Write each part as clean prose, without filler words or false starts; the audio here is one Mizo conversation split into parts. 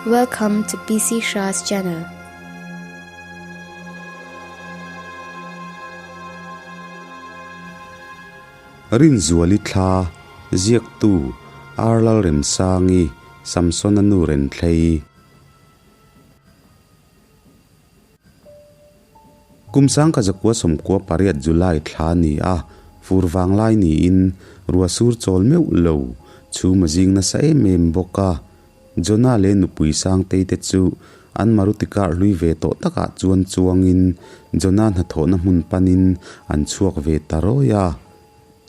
Welcome to PC Shah's channel. Rinzuali thla, ziaktu, Ar Lalremsangi, Samsona nu Renthlei. Kum 1998 July thla a ni a, fur vanglai niin rua sur chawl meuh lo, chhum a zing nasa em em bawk a. Jonah leh nupui Sangtei te chu an Maruti car hlui ve tawh takah chuan chuangin Jonah hnathawhna hmun panin an chhuak ve ta rawi a.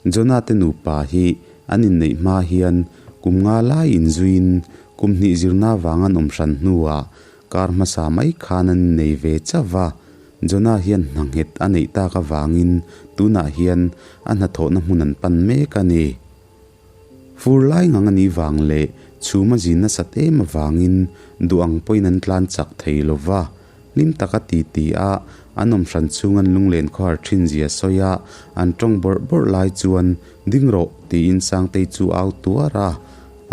Jonah te nupa hi an inneih hma hian kum nga lai inzuiin kum hnih zirna vang an awm hran hnuah Kar hmasa mai khan an innei ve chauh va, Jonah hian hna nghet a neih tak avangin tunah hian a hnathawhna hmun an pan mek a ni. Fur lai ngang a nih vang leh chhum a zin nasat em avangin duh ang pawhin an tlan chak thei lo va, hlim taka ti ti a an awm hran chhung an lunglen khawhar thin zia sawi a an tawng bawrh bawrh lai chuan ding rawh tiin Sangtei chu au tuar a.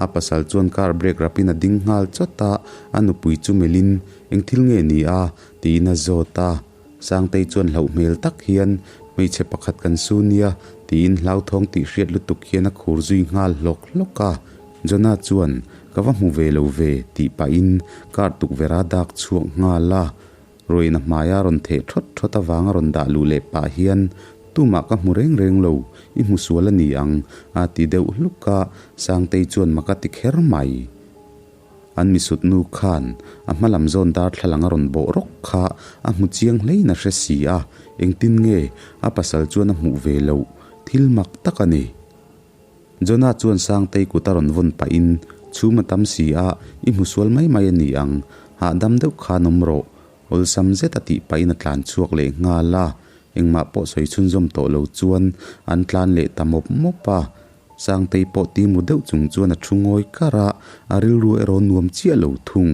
A pasal chuan car brake rapin a ding nghal chawt a, a nupui chu melhin, Eng thil nge ni a? tiin a zawt a. Sangtei chuan hlauh hmel tak hian, Hmeichhe pakhat kan su nia, tiin hlauthawng tih hriat lutuk hian a khur zui nghal hlawk hlawk a. Jonah chuan, Ka va hmu ve lo ve, tih pahin car tukverh a dak chhuak nghal a. Ruain a hmaia rawn theh thawt thawt avanga rawn dah luh leh pah hian, Tumah ka hmu reng reng lo, i hmu sual a ni ang, a ti deuh hluk a, Sangtei chuan mak a ti kher mai. An misut nu khan a hma lam zawn darthlalang a rawn bawh rawk kha a hmu chiang hlein a hre si a, engtin nge a pasal chuan a hmuh ve loh thil mak tak a ni. Jonah chuan Sangtei kut a rawn vawn pahin, Chhum a tam si a, i hmu sual mai mai a ni ang, hahdam deuh khan awm rawh, awlsam zet a tih pahin a tlan chhuak leh nghal a, engmah pawh sawi chhunzawm tawh lo chuan an tlan leh ta mawp mawp a. Sangtei pawh timu deuh chung chuan a thu ngawi kar a, a rilru erawh nuam chiah lo thung.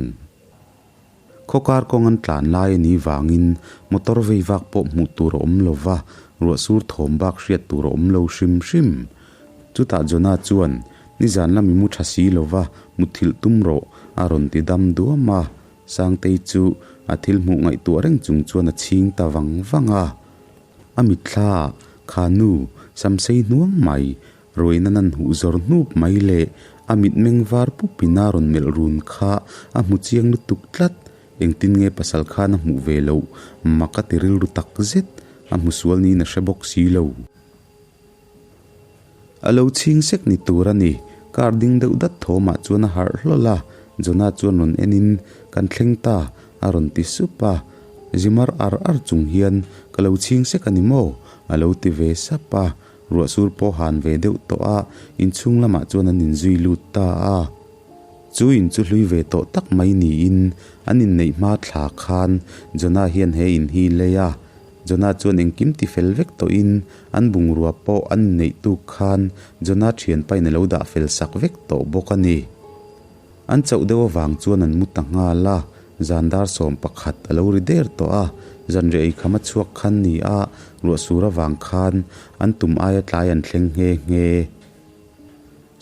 Khawkar kawng an tlan lai a nih vangin motor vei vak pawh hmuh tur a awm lo va, ruah sur thawm bak hriat tur a awm lo hrim hrim. Chutah Jonah chuan, Nizan lami mu tha si lo va, mutthilh tum rawh, a rawn ti dam duam a. Sangtei chu a thil hmuh ngaihtuah reng chung chuan a chhing ta vang vang a. A mitthla ah, Kha nu, samsei hnuang mai, Ruaina nan huh zawr hnup mai leh a mitmeng var pupin a rawn melh run kha a hmu chiang lutuk tlat. Engtin nge pasal khan a hmuh ve loh mak a ti rilru tak zet, a hmu sual niin a hre bawk si lo. A lo chhing sek ni tur a ni, car ding deuh dat thawmah chuan a harh hlawl a, Jonah chuan rawn enin, Kan thleng ta, a rawn ti sup a. Zimar ar ar chung hian, Ka lo chhing sek a ni maw? a lo ti ve sap a. Ruah sur pawh han ve deuh tawh a, inchhung lamah chuan an inzui lut ta a. Chu in chu hlui ve tawh tak mai niin an inneih hma thla khan Jonah hian he in hi lei a. Jonah chuan engkim ti fel vek tawhin an bungrua pawh an inneih tuk khan Jonah thianpain a lo dah fel sak vek tawh bawk a ni. An chauh deuh avang chuan an mu ta nghal a, zan dar 11 a lo ri der tawh a, zanriah ei kham a chhuak khan ni a, ruah sur avang khan an tum aia tlai an thleng nghe nghe.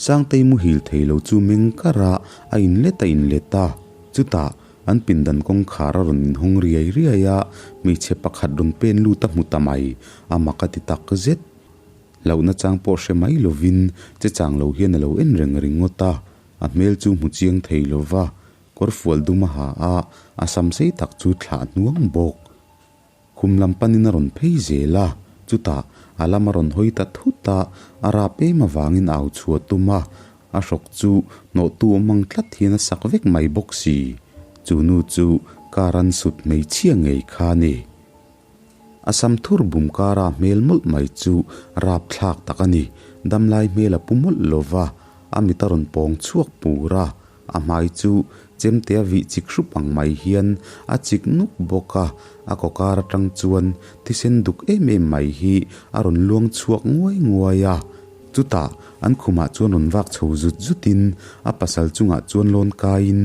Sangtei muhil thei lo chu meng kar a, a inlet a inlet a, chutah an pindan kawngkhar a rawn inhawng riai riai a, hmeichhe pakhat rawn pen lut a hmu ta mai, a mak a ti tak zet. Hlauhna chang pawh hre mai lovin che chang lo hian a lo en reng ringawt a, A hmel chu hmu chiang thei lo va, kawr fual dum a ha a, a sam sei tak chu thlah hnuang bawk. Khum lam panin a rawn phei zel a, chutah a lam a rawn hawi ta thut a, a rap em avangin au chhuah tum a, a hrawk chu hnawhtu awm ang tlat hian a sak vek mai bawk si. Chu nu chu car an sut hmeichhia ngei kha a ni. A sam thur bum kara hmel mawlh mai chu rapthlak tak a ni. Damlai hmel a pu mawlh lo va, a mit a rawn pawng chhuak pur a, a hmai chu chemte a vih chik hrup ang mai hian a chik nuk bawk a, a kaw kar atang chuan thisen duk em em mai hi a rawn luang chhuak nguai nguai a. Chutah an khumah chuan rawn vak chho zut zutin a pasal chungah chuan lawn kaiin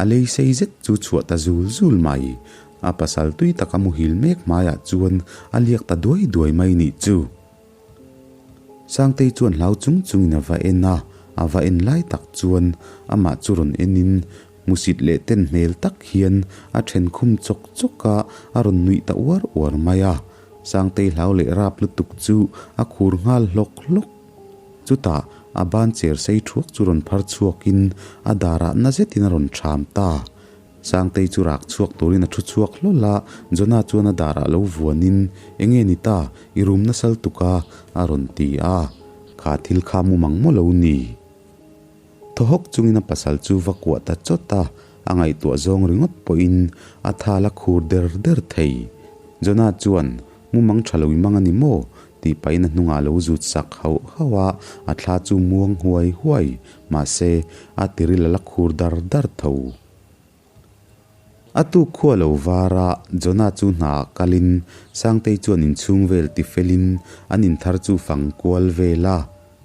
a lei sei zet chu chhuah ta zul zul mai. A pasal tui taka muhil mek hmaiah chuan a liak ta duai duai mai nih chu. Sangtei chuan hlau chung chungin a va en a, a va en lai tak chuan amah chu rawn enin Hmusit leh ten hmel tak hian a then khum chawk chawk a, a rawn nuih ta uar uar mai a. Sangtei hlau leh rap lutuk chu a khur nghal hlawk hlawk. Chutah a ban cher sei thuak chu rawn phar chhuakin a darah na zetin a rawn ṭham ta. Sangtei chu rak chhuak turin a thu chhuak hlawl a, Jonah chuan a darah lo vuanin, Enge ni ta, i rum nasal tuk a, a rawn ti a. Kha thil kha mu mang maw lo ni? Thaw hawk chungin a pasal chu va kuah ta chawt a, a ngaihtuah zawng ringawt pawhin a thal a khur der der thei. Jonah chuan, Mu mang tha lo i mang a ni maw? tih pahin a hnungah a lo zut sak hauh hauh a, a thla chu muang huai huai, mahse, a tiril a la khur dar dar tho. A tuk khua lo var a, Jonah chu hna ah kalin Sangtei chuan inchhung vel ti felin an inthar chu fang kual vel a.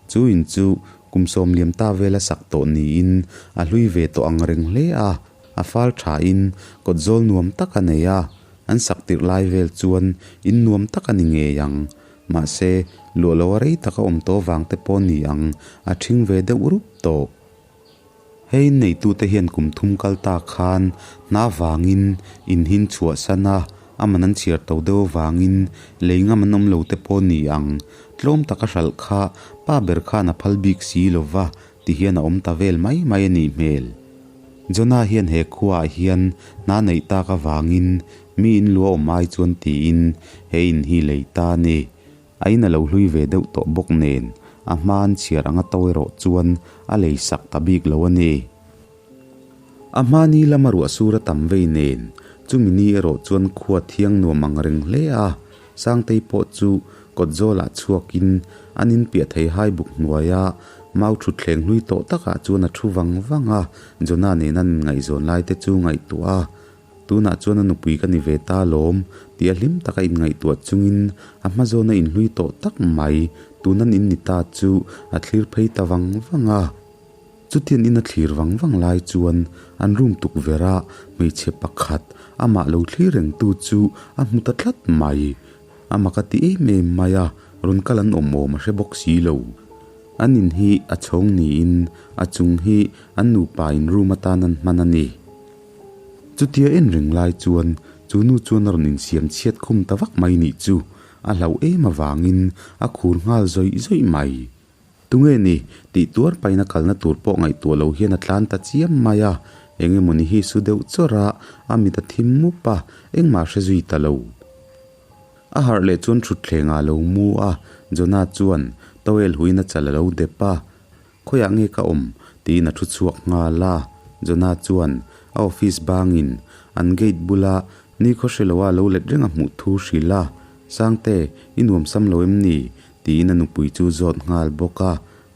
Chu in chu kum sawmliam ta vela sak tawh niin a hlui ve tawh ang reng hle a, a fal thain kawt zawl nuam tak a nei a, an sak tirh lai vel chuan in nuam tak a ni ngei ang. Mahse, luah lo a rei tak a awm tawh vang te pawh ni ang, a ṭhing ve deuh rup tawh. Hei neitute hian kum thum kal ta khan hna vangin in hin chhuahsan a, a man an chhiar to deuh avangin lei ngam an awm lo te pawh ni ang. Tlawm taka hralh kha pa ber khan a phal bik si lo va ti hian a awm ta vel mai mai a nih hmel. Jonah hian he khuaah hian hna neih tak avangin mi in lua awm ai chuan tiin he in hi lei ta a ni. A in a lo hlui ve deuh tawh bawk nen a hmaan chhiar anga to erawh chuan a lei sak ta bik lo a ni. A hmani lama ruah sur a tam vei nen chumi ni erawh chuan khua thiang nuam ang reng hle a, Sangtei pawh chu kawt zawlah chhuakin an inpiah thei hai buk hnuaia mau thutthleng hlui tawh takah chuan a thu vang vang a, Jonah nena an inngaihzawn lai te chu ngaihtuah a. Tunah chuan a nupui ka ni ve ta alawm tih a hlim taka inngaihtuah chungin a hma zawna inhlui tawh tak mai tunan in ni ta chu a thlir phei ta vang vang a. Chutian in a thlir vang vang lai chuan an room tukverh a hmeichhe pakhat amah lo thlir rengtu chu a hmu ta tlat mai. A mak a ti em em mai a, rawn kal an awm awm a hre bawk si lo. An in hi a chhawng niin a chung hi an nupa in room atan an hman a ni. Chutia en reng lai chuan chu nu chuan a rawn insiam chhiat khum ta vak mai nih chu a hlauh em avangin a khur nghal zawih zawih mai. Tunge ni? tih tuar pahin a kalna tur pawh ngaihtuah lo hian a tlan ta chiam mai a, eng emaw ni hi su deuh chawrh a, a mit a thim mup a, engmah hre zui ta lo. A harh leh chuan thutthleng ah a lo mu a, Jonah chuan towel huiin a chal a lo dep a, Khawiah nge ka awm? tiin a thu chhuak nghal a. Jonah chuan a office bangin an gate bula nikhaw hre loa lo let reng a hmuh thu hrilh a, Sangte, i nuam sam lo em ni? tiin a nupui chu zawt nghal bawk a.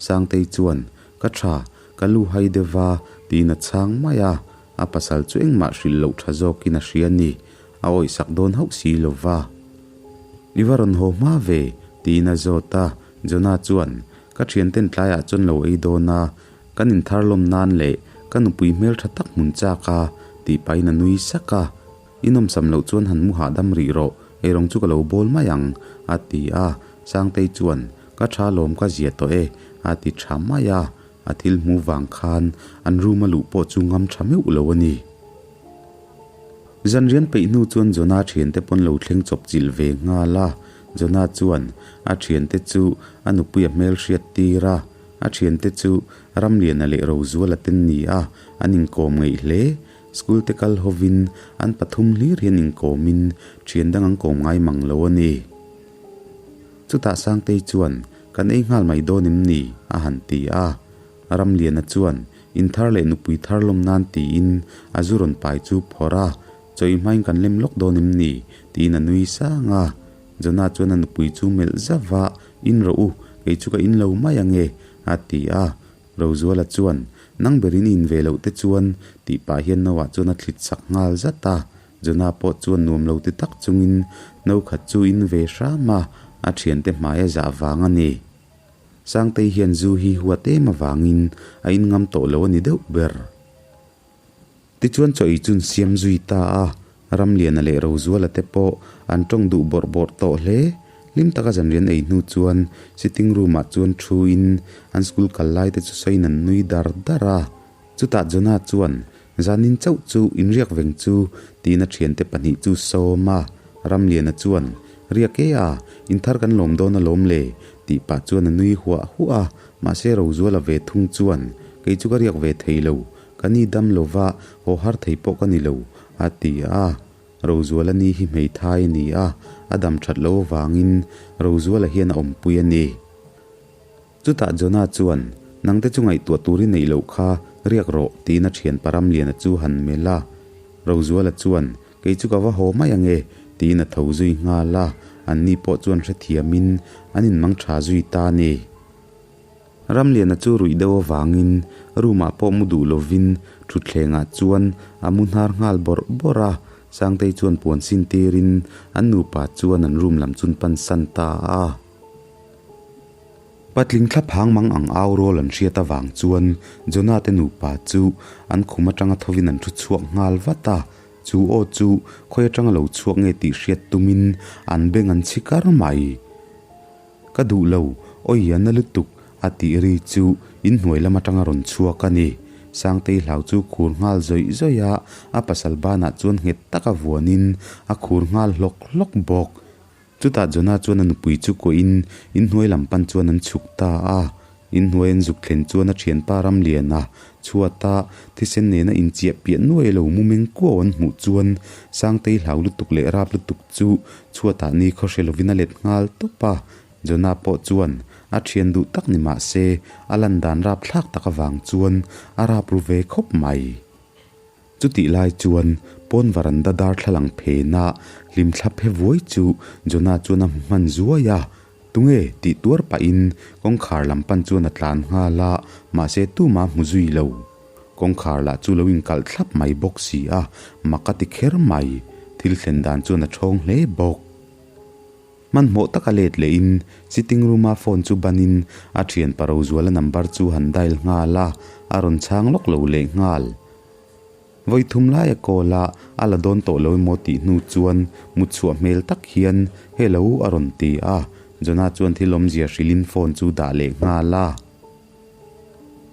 Sangtei chuan, Ka tha, ka lu hai deuh va, tiin a chhang mai a. A pasal chu engmah hrilh loh tha zawkin a hria ni. A awihsak dawn hauh si lo va. I va rawn haw hma ve? tiin a zawt a. Jonah chuan, Ka thianten tlaiah chuan lo ei dawn a, kan inthar lawm nan leh ka nupui hmeltha tak hmun chak a, tih pahin a nui sak a. I nawmsam loh chuan han mu hahdam rih rawh, eirawng chu ka lo bawl mai ang, a ti a. Sangtei chuan, Ka tha lawm ka zia tawh e, a ti tha mai a. A thil hmu vang khan an room a luh pawh chu ngam tha meuh lo a ni. Zanrian peih hnu chuan Jonah thiante pawn lo thleng chawp chilh ve nghal a. Jonah chuan a thiante chu a nupui a hmel hriat tir a, a thiante chu Ramliana leh Rozuala te ni a, an inkawm ngeih hle. School te kal hovin an pathum hlir hian inkawmin thian dang an kawm ngai mang lo a ni. Chutah Sangtei chuan, Kan ei nghal mai dawn em ni? a han ti a. Ramliana chuan inthar leh nupui thar lawm nan tiin a zu rawn pai chu phawrh a, Chawi hmain kan lem lawk dawn em ni? tiin a nui sang a. Jonah chuan a nupui chu melh zauh a, In rawh u, kei chu ka in lo mai ange, a ti a. Rozuala chuan, Nang berin i in ve loh te chuan, tih pah hian no ah chuan a thlit sak nghal zat a. Jonah pawh chuan nuam lo ti tak chungin no khat chu in ve hram a, a thiante hmai a zah vang a ni. Sangtei hian zu hi huat em avangin a in ngam tawh lo a ni deuh ber. Tichuan chaw ei chun siam zui ta a, Ramliana leh Rozuala te pawh an tawng duh bawrh bawrh tawh hle. Hlim taka zanrian ei hnu chuan sitting room ah chuan thu in an school kal lai te chu sawiin an nui dar dar a. Chutah Jonah chuan Zanin chauh chu in riak veng chu tiin a thiante pahnih chu sawm a. Ramliana chuan, Riak e a, in thar kan lawm dawn alawm le, tih pah chuan a nui huah huah a. Mahse Rozuala ve thung chuan, Kei chu ka riak ve thei lo, ka ni dam lova haw har thei pawh ka ni lo, a ti a. Rozuala ni hi hmeithai a ni a, a dam that lo avangin Rozuala hian a awmpui a ni. Chutah Jonah chuan, Nangte chu ngaihtuah tur i neih loh kha, riak rawh, tiin a thian Paramliana chu han melh a. Rozuala chuan, Kei chu ka va haw mai ange, tiin a tho zui nghal a, anni pawh chuan hrethiamin an inmang tha zui ta a ni. Ramliana chu ruih deuh avangin room-ah pawh mu duh lovin thutthlengah chuan a mu hnar nghal bawrh bawrh a, Sangtei chuan puan sin tirin an nupa chuan an room lam chun pan san ta a. Patling thla phang mang ang au rawl an hriat avang chuan Jonah te nupa chu an khum atanga thovin an thu chhuak nghal vat a, chu aw chu khawi atanga lo chhuak nge tih hriat tumin an beng an chhi kar mai. Ka duh lo, awi a na lutuk a tih ri chu inhnuai lam atanga rawn chhuak a ni. Sangtei hlau chu khur nghal zawih zawih a, a pasal banah chuan nghet taka vuanin a khur nghal hlawk hlawk bawk. Chutah Jonah chuan a nupui chu kuahin inhnuai lam pan chuan an chhuk ta a. Inhnuai an zuk thlen chuan a thianpa Ramliana chhuata thisen nena inchiah piah nuai lo mu meng kuau an hmuh chuan Sangtei hlau lutuk leh rap lutuk chu chhuatah ni khaw hre lovin a let nghal tawp a. Jonah pawh chuan a thian duh tak ni mah se a lan dan rap thlak tak avang chuan a rap ru ve khawp mai. Chutih lai chuan pawn varanda darthlalang phena hlim thla phe vuai chu Jonah chuan a hmu hman zuai a, Tunge? tih tuar pahin kawngkhar lam pan chuan a tlan nghal a, mahse tumah a hmu zui lo. Kawngkhar lah chu lo inkalh thlap mai bawk si a, mak a ti kher mai. Thil thlen dan chuan a ṭhawng hle bawk. Hmanhmawh taka let lehin sitting room-a phone chu banin a thian pa Rozuala number chu han dial nghal a, a rawn chhang lawk lo leh nghal. Vawi thum lai a call a, a la dawn tawh lo emaw tih hnu chuan mutchhuah hmel tak hian Hello a rawn ti a, Jonah chuan thil awmzia hrilhin phone chu dah leh nghal a.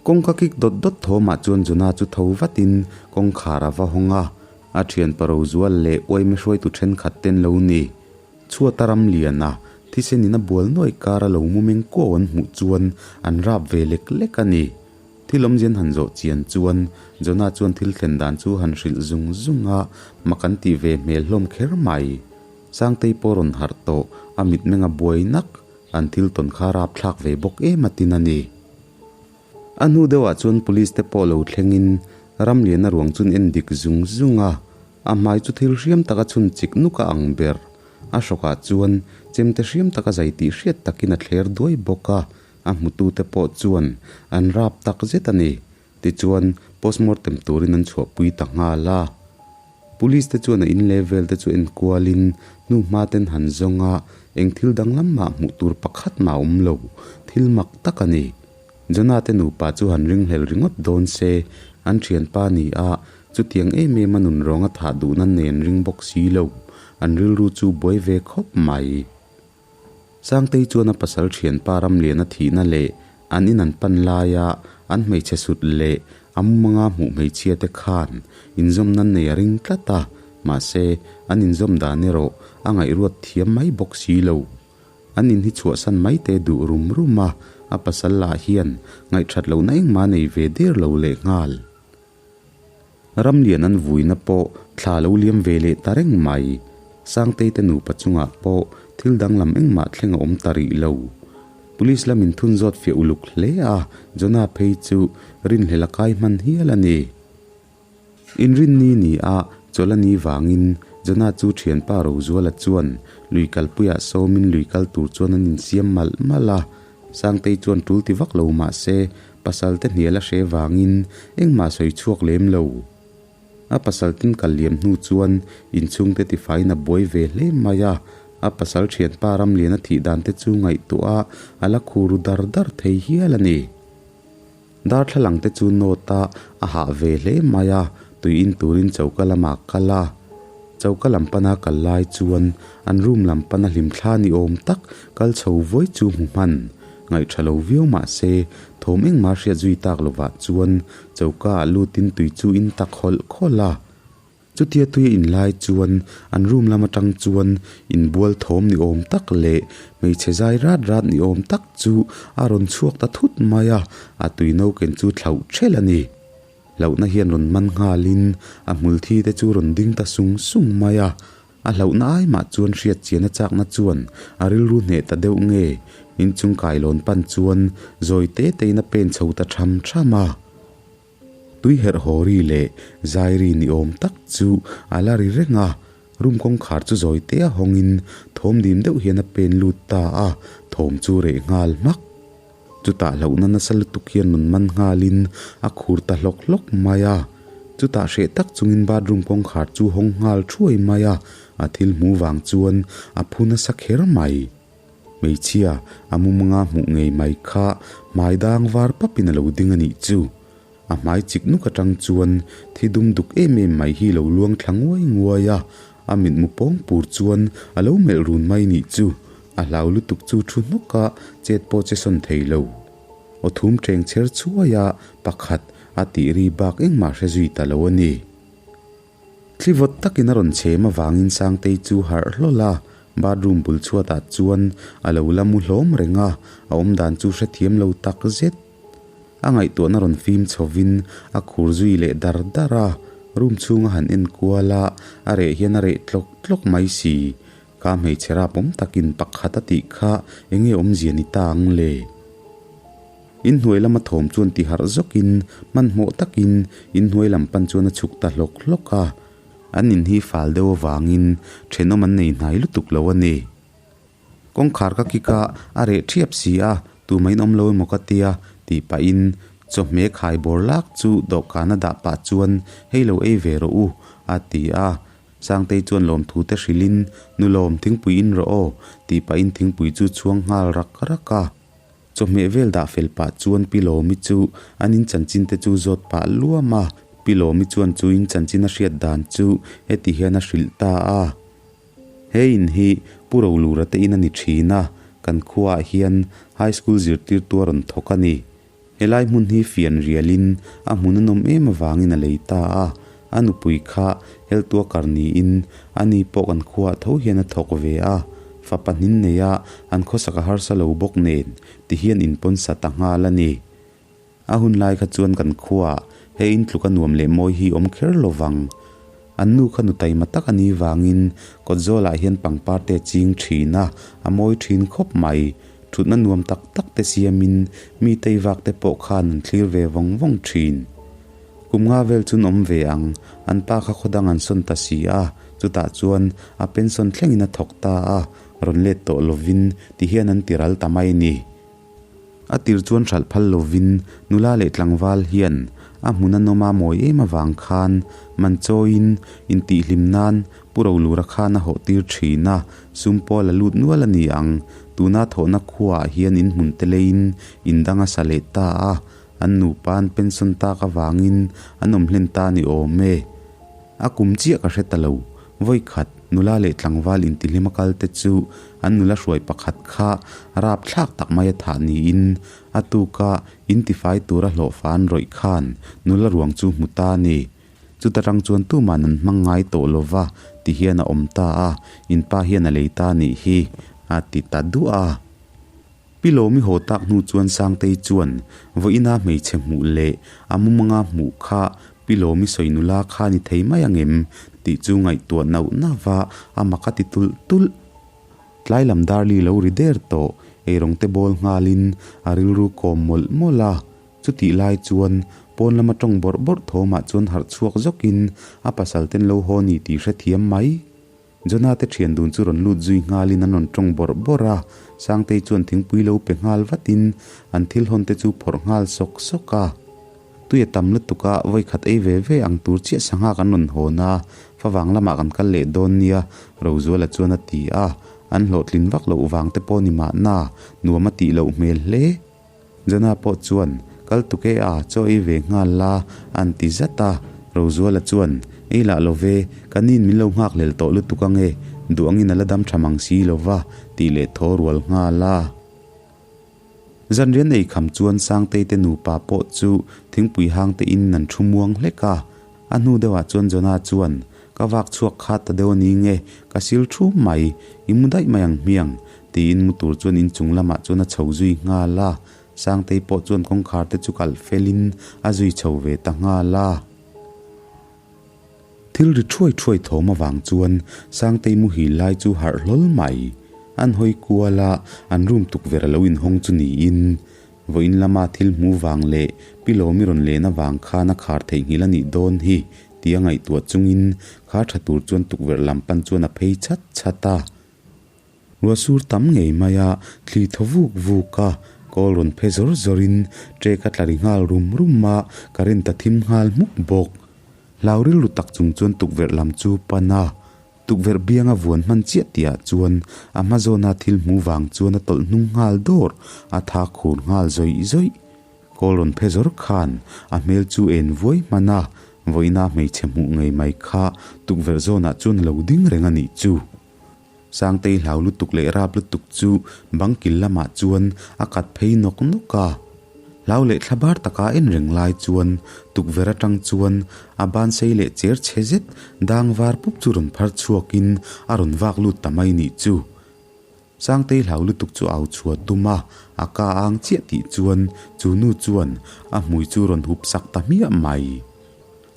Kawngka kik dawt dawt thawmah chuan Jonah chu tho vatin kawngkhar a va hawng a, a thian pa Rozual leh uaime hruaitu thenkhat ten lo ni. Chhuata ram liana thisen in a bual nuai kar a lo mu meng kuau an hmuh chuan an rap ve lek lek a ni. Thil awmzian han zawh chian chuan Jonah chuan thil thlen dan chu han hrilh zung zung a, mak an tih ve hmel hlawm kher mai. Sangtei pawh rawn harh tawh, a mitmeng a buai nak, an thil tawn kha rap thlak ve bawk em a tin a ni. A hnu deuhah chuan police te pawh lo thlengin Ramliana ruang chun en dik zung zung a, A hmai chu thil hriam taka chhun chik nuk a ang ber. A hrawkah chuan chemte hriam taka zai tih hriat takin a thler duai bawk a, a hmutute pawh chuan an rap tak zet a ni. Tichuan, postmortem turin an chhuahpui ta nghal a. Police te chuan a in leh vel te chu enkualin hnuhma ten han zawng a, eng thil danglam mah hmuh tur pakhat mah a awm lo, thil mak tak a ni. Jonah te nupa chu han ringhlel ringawt dawn se, an thianpa ni a, chutiang em em a nun rawng a thah duhna nen ring bawk si lo, an rilru chu buai ve khawp mai. Sangtei chuan a pasal thianpa Ramliana thihna leh an in an pan laia an hmeichhe sut leh a mumanga hmuh hmeichhia te khan inzawmna nei a ring tlat a, mahse an inzawm dan erawh a ngaihruat thiam mai bawk si lo. An in hi chhuahsan mai te duh rum rum a, a pasal lah hian ngaihthat lohna engmah nei ve der lo leh nghal. Ramlian an vuina pawh thla lo liam ve leh ta reng mai. Sangtei te nupa chungah pawh thil danglam engmah thleng a awm ta rih lo. Police lamin thun zawt fiah uluk hle a, Jonah phei chu rinhlel a kai hman hial a ni. Inrinni ni a, chawlh a ni vangin Jonah chu thianpa Rozuala chuan lui kalpuiah sawmin lui kal tur chuan an insiam malh malh a. Sangtei chuan tul ti vak lo mah se pasal te hnial a hre vangin engmah sawi chhuak lem lo. A pasal tin kal liam hnu chuan inchhungte tifaiin a buai ve hle mai a, a pasal thianpa Ramliana thih dan te chu ngaihtuah a a la khur dar dar thei hial a ni. Darthlalang te chu nawt a a hah ve hle mai a, tui in turin choka lamah kal a. Choka lam pana kal lai chuan an room lam pana hlimthla ni awm tak kal chho vawi chu hmu hman. Ngaih tha lo viau mah se, thawm engmah hriat zui tak lovah chuan choka ah lutin tui chu in tak hawlh khawlh a. Chutia tui a in lai chuan an room lam atang chuan inbual thawm ni awm tak leh hmeichhe zai rat rat ni awm tak chu a rawn chhuak ta thut mai a, a tui no ken chu thlauh ṭhelh a ni. Hlauhna hian rawn man nghalin a hmul thi te chu rawn ding ta sung sung mai a. A hlauhna ai mah chuan hriat chian a chakna chuan a rilru hneh ta deuh nge, inchung kailawn pan chuan zawi te tein a pen chho ta tham tham a. Tui herh haw ri leh zai ri ni awm tak chu a la ri reng a, room kawngkhar chu zawi te a hawngin thawm dim deuh hian a pen lut ta a, thawm chu reh nghal hmak. Chutah hlauhna nasa lutuk hian rawn man nghalin a khur ta hlawk hlawk mai a. Chutah hreh tak chungin bathroom kawngkhar chu hawng nghal thuai mai a, a thil hmu vang chuan a phu nasa kher mai. Hmeichhia a mumanga hmuh ngei mai kha hmai dang var papin a lo ding a nih chu. A hmai chik nuk atang chuan thi dum duk em em mai hi lo luang thla nguai nguai a, a mitmu pawng pur chuan a lo melh run mai nih chu. A hlau lutuk chu thu hnawk a, chet pawh che sawn thei lo. Aw thum teng chher chhuai a, pakhat a tih ri bak engmah hre zui ta lo a ni. Thli vawt takin a rawn chhem avangin Sangtei chu harh hlawl a, bathroom bul chhuatah chuan a lo la mu hlawm reng a, a awmdan chu hrethiam lo tak zet. A ngaihtuahna rawn fim chhovin a khur zui leh dar dar a, room chhunga han en kual a, a reh hian a reh tlawk tlawk mai si. Ka hmeichhe rapawm takin pakhat a tih kha enge awmzia ni ta ang le? Inhnuai lama thawm chuan ti harh zawkin hmanhmawh takin inhnuai lam pan chuan a chhuk ta hlawk hlawk a, an in hi fal deuh avangin thenawm an nei hnai lutuk lo a ni. Kawngkhar ka kik a, a reh thiap si a, tumah in awm lo emaw ka tia tih pahin chawhmeh khai bawr lak chu dawhkan a dah pah chuan hei lo ei ve rawh u a ti a, Sangtei chuan lawmthu te hrilhin nu lawm thingpui in rawh aw tih pahin thingpui chu chhuang nghal rak rak a. Chawhmeh vel dah fel pah chuan Pi Lawmi chu an in chanchin te chu zawt pah luam a, Pi Lawmi chuan chu in chanchin a hriat dan chu heti hian a hrilh ta a. He in hi Pu Rolura te in a ni thin a, kan khuaah hian High School zirtirtu a rawn thawk a ni. Helai hmun hi fian rialin a hmun a nawm em avangin a lei ta a, a nupui kha heltua kar niin ani pawh kan khuaah tho hian a thawk ve a, fa pahnin neia an khawsak a harsa lo bawk nen ti hian inpawn sa ta nghal a ni. A hun lai kha chuan kan khuaah he in tluk a nuam leh mawi hi awm kher lo vang. An nu kha nu taima tak a ni vangin kawtzawlah hian pangpar te a ching thin a, a mawi thin khawp mai. Thutna nuam tak tak te siamin mi tei vak te pawh khan an thlir ve vawng vawng thin. Kum nga vel chun awm ve ang, an pa kha khaw dang an sawn ta si a, chutah chuan a pension thlengin a thawk ta a, rawn let tawh lovin ti hian an ti ral ta mai ni. A tir chuan hralh phal lovin nula leh tlangval hian a hmun a nawm a mawi em avang khan man chawiin intihhlim nan Pu Rolura khan a hawh tir thin a, sum pawl a lut nual a ni ang. Tuna thawhna khuaah hian in hmun te leiin in dang a sa leh ta a, an nupa an pension tak avangin an awm hlen ta ni awm e. A kum chiah ka hre ta lo. Vawi khat, nula leh tlangval intihlim a kal te chu an nula hruai pakhat kha rapthlak tak mai a thah niin a tuka intifai tura hlawhfa an rawih khan nula ruang chu hmu ta a ni. Chuta rang chuan tuman an hmang ngai tawh lo va ti hian a awm ta a, in pa hian a lei ta nih hi a ti ta duah a. Pi Lawmi haw tak hnu chuan Sangtei chuan vawiina hmeichhe hmuh leh a mumanga hmuh kha Pi Lawmi sawi nula kha ni thei mai angem tih chu ngaihtuah nauh nauh va a mak a ti tulh tulh. Tlai lam darli lo ri der tawh eirawng te bawl nghalin a rilru kawm mawlh mawlh a. Chutih lai chuan pawn lama tawng bawrh bawrh thawmah chuan harh chhuak zawkin a pasal ten lo haw ni tih hrethiam mai. Jonah te thian dun chu rawn lut zui nghalin an rawn tawng bawrh bawrh a, Sangtei chuan thingpui lo pe nghal vatin an thil hawn te chu phawrh nghal sawk sawk a. Tui a tam lutuk a, vawi khat ei ve ve ang tur chiah sangha kan rawn hawn a, favang lamah kan kal leh dawn nia, Rozuala chuan a ti a, an hlawhtlin vak loh vang te pawh ni mahna, nuam a tih loh hmel hle. Jonah pawh chuan, Kal tuk e a, chaw ei ve nghal la, an ti zat a. Rozuala chuan, Ei lah lo ve, ka nin min lo nghak hlel tawh lutuk ang e, duh angin a la dam tha mang si lo va, tih leh thaw rual nghal a. Zanrian ei kham chuan Sangtei te nupa pawh chu thingpui hang te in an thu muang hlek a. A hnu deuhah chuan Jonah chuan, Ka vak chhuak kha ta deuh a ni nge, ka sil thu mai, i mu daih mai ang hmiang, tiin mu tur chuan inchung lamah chuan a chho zui nghal a. Sangtei pawh chuan kawngkhar te chu kalh felin a zui chho ve ta nghal a. Thil ri thuai thuai thawm avang chuan Sangtei muhil lai chu harh hlawl mai. An hawi kual a, an room tukverh a lo inhawng chu niin vawiin lama thil hmu vang leh pilawmi rawn len avang khan a khar theihnghilh a nih dawn hi tia ngaihtuah chungin khar tha tur chuan tukverh lam pan chuan a phei chhat chhat a. Ruahsur tam ngei mai a, thli thaw vuk vuk a, kawl rawn phe zawr zawrin ṭek a tla ri nghal rum rum a, current a thim nghal hmuk bawk. Hlau rilru tak chung chuan tukverh lam chu pan a, tukverh bianga vuan hman chiah tihah chuan a hma zawna thil hmu vang chuan a tawlh hnung nghal dawr, a tha khur nghal zawih zawih. Kawl rawn phe zawr khan a hmel chu en vuai hman a, vawiina hmeichhe hmuh ngei mai kha tukverh zawnah chuan a lo ding reng a nih chu. Sangtei hlau lutuk leh rap lutuk chu bang kil lamah chuan a kat phei nawk nawk a. Hlau leh thla bar taka en reng lai chuan tukverh atang chuan a ban sei leh cher chhe zet dang var pup chu rawn phar chhuakin a rawn vak lut ta mai nih chu. Sangtei hlau lutuk chu au chhuah tum a, a ka ang chiah tih chuan chu nu chuan a hmui chu rawn hup sak ta hmiah mai.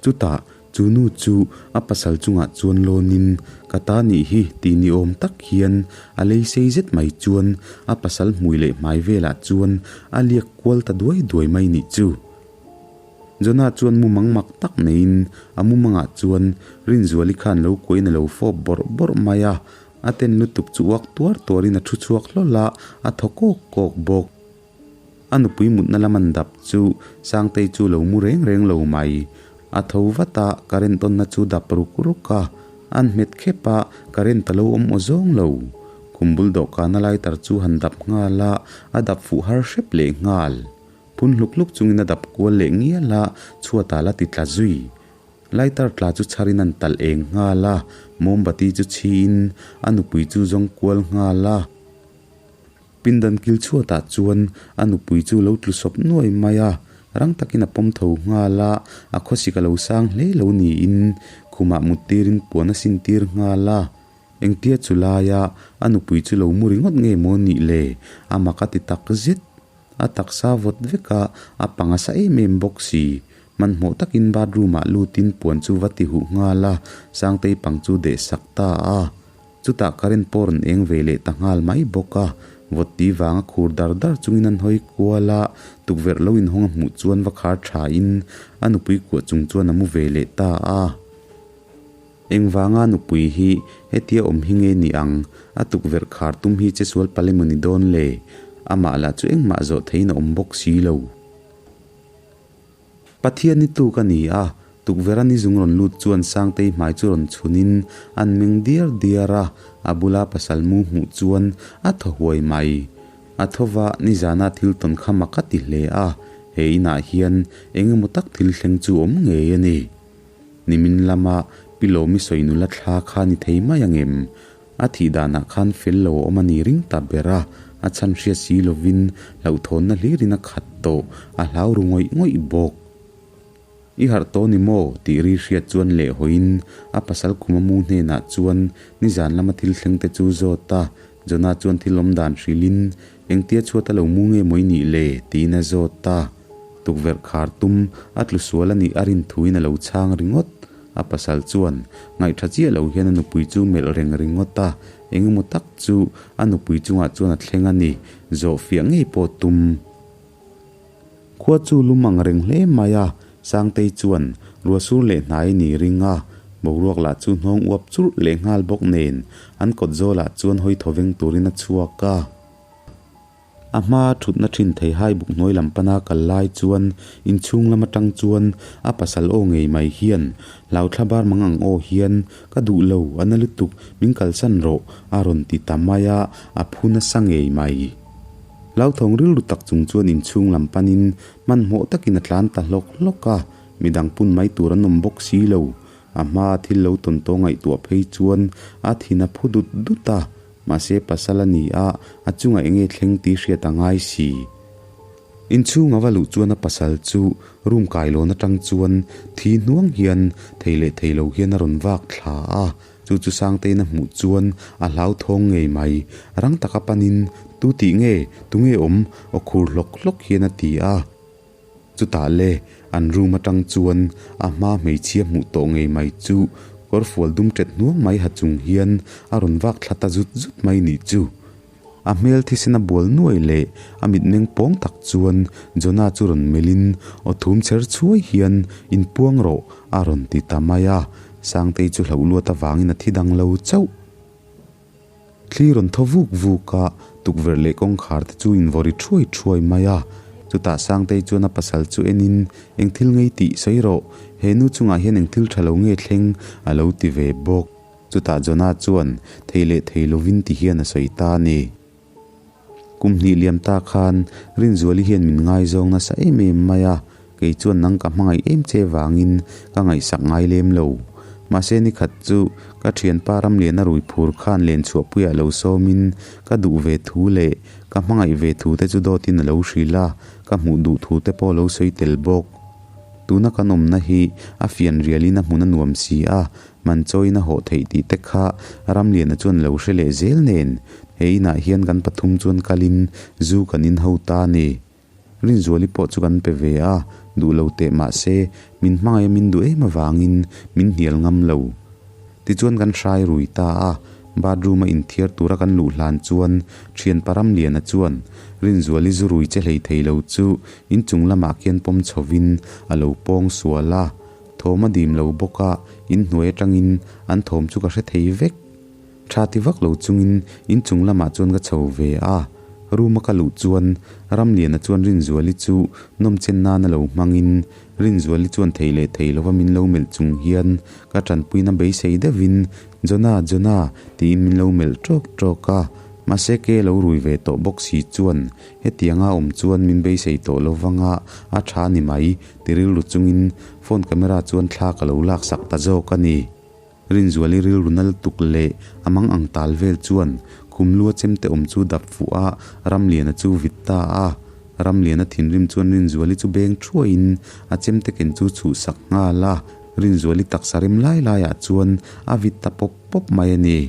Chutah, chu nu chu a pasal chungah chuan lawnin, Ka ta nih hi tih ni awm tak hian a lei sei zet mai chuan a pasal hmui leh hmai velah chuan a liak kual ta duai duai mai nih chu. Jonah chuan mumang mak tak neiin a mumangah chuan Rinzuali khan lo kuain a lo fawp bawrh bawrh mai a, a ten lutuk chu uak tuar tuarin a thu chhuak hlawl a, a thaw kawk kawk bawk. A nupui mutna lam an dap chu Sangtei chu lo mu reng reng lo mai. A tho vat a, current tawnna chu dap ruk ruk a. An hmet khep a, current a lo awm aw zawng lo. Khum bul dawhkana lighter chu han dap nghal a, a dap fuh har hrep leh nghal. Phun hluk hluk chungin a dap kual leh ngial a, chhuatah la ti tla zui. Lighter tla chu chharin an talh eng nghal a, mombati chu chhiin a nupui chu zawng kual nghal a. Pindan kil chhuatah chuan a nupui chu lo tlu sawp nuai mai a, rang takin a pawm tho nghal a, a khawsik a lo sang hle lo niin khumah mut tirin puan a sin tir nghal a. Engtia chu laia a nupui chu lo mu ringawt nge maw nih le? A mak a ti tak zet. A taksa vawt vek a, a pang a sa em em bawk si. Hmanhmawh takin bathroom ah lutin puan chu va ti huh nghal a, Sangtei pang chu deh sak ta a. Chutah current pawh rawn eng ve leh ta nghal mai bawk a, vawt ti vanga khur dar dar chungin an hawi kual a, tukverh lo inhawng a hmuh chuan va khar thain a nupui kuah chung chuan a mu ve leh ta a. Engvanga nupui hi hetia awm hi nge ni ang, a tukverh khar tum hi che sual pal emaw ni dawn le? Amah lah chu engmah zawh theiin a awm bawk si lo. Pathian ni tuk a ni a, tukverh a ni zung rawn lut chuan Sangtei hmai chu rawn chhunin an meng diar diar a, a bula pasal mu hmuh chuan a thaw huai mai. A thaw va, nizana thil tawn kha mak a ti hle a, he inah hian eng emaw tak thil thleng chu awm ngei a ni. Nimin lama Pilawmi sawi nula thla kha ni thei mai angem? A thih danah khan fel lo a awm a ni ring ta ber a, a chhan hriat si lovin hlauhthawnna hlirin a khat tawh, a hlau ru ngawih ngawih bawk. I harh tawh ni maw? tih ri hriat chuan leh hawiin a pasal khuma mu hnenah chuan nizan lama thil thleng te chu zawt a, Jonah chuan thil awm dan hrilhin engtia chhuat a lo mu nge maw i nih le? tiin a zawt a, tukverh khar tum a tlu sual a nih a rin thuin a lo chhang ringawt. A pasal chuan ngaihṭha chiah lo hian a nupui chu melh reng ringawt a, engemaw tak chu a nupui chungah chuan a thleng a ni, zawh fiah ngei pawh tum. Khua chu lum ang reng hle mai a, Sangtei chuan ruahsur leh hnai ni ring a, boruak lah chu hnawng uap churh leh nghal bawk nen an kawt zawlah chuan hawi thawveng turin a chhuak a. A hma thutna thin thei hai buk hnuai lam pana kal lai chuan inchhung lam atang chuan a pasal aw ngei mai hian hlauthla bar mang ang aw hian ka duh lo a na lutuk min kalsan rawh a rawn ti ta mai a, a phu nasa ngei mai. Hlauthawng rilru tak chung chuan inchhung lam panin hmanhmawh takin a tlan ta hlawk hlawk a, midang pun mai tur an awm bawk si lo. A hma thil lo tawn tawh ngaihtuah phei chuan a thin a phu dut dut a. Mahse pasal a ni a, a chungah enge thleng tih hriat a ngai si. Inchhung a va luh chuan a pasal chu room kailawn atang chuan thi hnuang hian thei leh thei lo hian a rawn vak thla a, chu chu Sangtein a hmuh chuan a hlauthawng ngei mai. Rang taka panin, Tu tih nge? Tunge awm? Aw khur hlawk hlawk hian a ti a. Chutah le, an room atang chuan a hma hmeichhia hmuh tawh ngei mai chu kawrfual dum ṭet hnuang mai ha chung hian a rawn vak thla ta zut zut mai nih chu. A hmel thisen a bual nuai leh a mitmeng pawng tak chuan Jonah chu rawn melhin aw thum cher chhuai hian inpuang rawh a rawn ti ta mai a, Sangtei chu hlauh luat avangin a thi dang lo chauh. Thli rawn thaw vuk vuk a, tukverh leh kawngkhar te chu invawri thuai thuai mai a. Chutah Sangtei chuan a pasal chu enin, Eng thil ngei tih sawi rawh, he nu chungah hian eng thil tha lo nge thleng a lo ti ve bawk. Chutah Jonah chuan thei leh thei lovin ti hian a sawi ta a ni. Kum hnih liam ta khan Rinzuali hian min ngaizawng nasa em em mai a, kei chuan nang ka hmangaih em che vangin ka ngaihsak ngai lem lo. Mahse ni khat chu ka thianpa Ramliana rui phur khan len chhuahpuiah lo sawmin ka duh ve thu leh ka hmangaih ve thu te chu dawtin a lo hrilh a, ka hmuh duh thu te pawh a lo sawi tel bawk. Tuna kan awmna hi a fian rialin a hmun a nuam si a, Man chawiin a hawh theih tih te kha Ramliana chuan lo hre leh zel nen, he inah hian kan pathum chuan kalin zu kan in ho ta a ni. Rinzuali pawh chu kan pe ve a, duh lo teh mah se, min hmangaih a min duh em avangin min hnial ngam lo. Tichuan kan hrai rui ta a, bathroom a inthiar tura kan luh hlan chuan thianpa Ramliana chuan Rinzuali zu rui che hlei thei lo chu inchung lamah khian pawm chhovin a lo pawng sual a, Thawm a dim lo bawk a, in hnuai atangin an thawm chu ka hre thei vek. Tha ti vak lo chungin in chung lamah chuan ka chho ve a, room a ka luh chuan Ramliana chuan Rinzuali chu nawmchen nan a lo hmangin Rinzuali chuan thei leh thei lova min lo melh chung hian ka tanpuina beisei deuhin Jonah, Jonah tiin min lo melh tawk tawk a, mahse ke lo rui ve tawh bawk si chuan hetianga awm chuan min beisei tawh lovanga a tha ni mai. Ti rilru chungin phone camera chuan thla ka lo laksak ta zawk a ni. Rinzuali rilru nal tuk leh a mang ang tal vel chuan khum lua chemte awm chu dap fuh a, Ramliana chu vit ta a. Ramliana thinrim chuan Rinzuali chu beng thuaiin a chemte ken chu chhuhsak nghal a, Rinzuali taksa rem lai laiah chuan a vit ta pawp pawp mai a ni.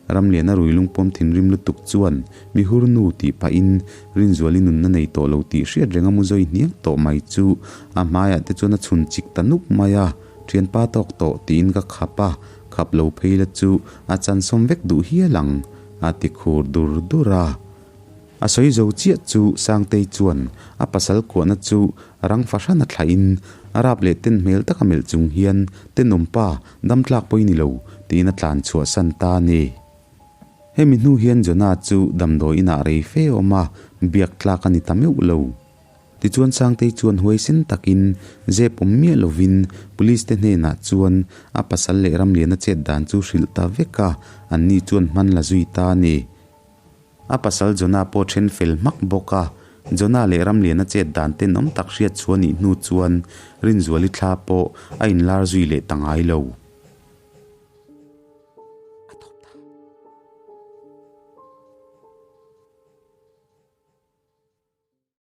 Ramliana rui lungpawm thinrim lutuk chuan mi hur nu tih pahin Rinzuali nunna nei tawh lo tih hriat renga mu zawi hniang tawh mai chu a hmaiah te chuan a chhun chik ta nuk mai a, Thianpa tawk tawh tiin ka khap a, khap lo phei la chu a chansawm vek duh hial ang a ti khur dur dur a. A sawi zo chiah chu Sangtei chuan a pasal kuahna chu rang fahran a thlahin a rap leh ten hmel taka melh chung hian tenawmpa dam tlak pawh i ni lo tiin a tlan chhuah san ta a ni. Hemi hnu hian Jonah chu damdawi inah rei fe awm a, biak tlak a ni ta meuh lo. Tichuan Sangtei chuan huaisen takin zep awm miah lovin Police te hnenah chuan a pasal leh Ramliana chet dan chu hrilh ta vek a, anni chuan hman la zui ta a ni. A pasal Jonah pawh then fel hmak bawk a, Jonah leh Ramliana chet dan tenawm tak hriat chhuah nih hnu chuan Rinzuali thla pawh a inlar zui leh ta ngai lo.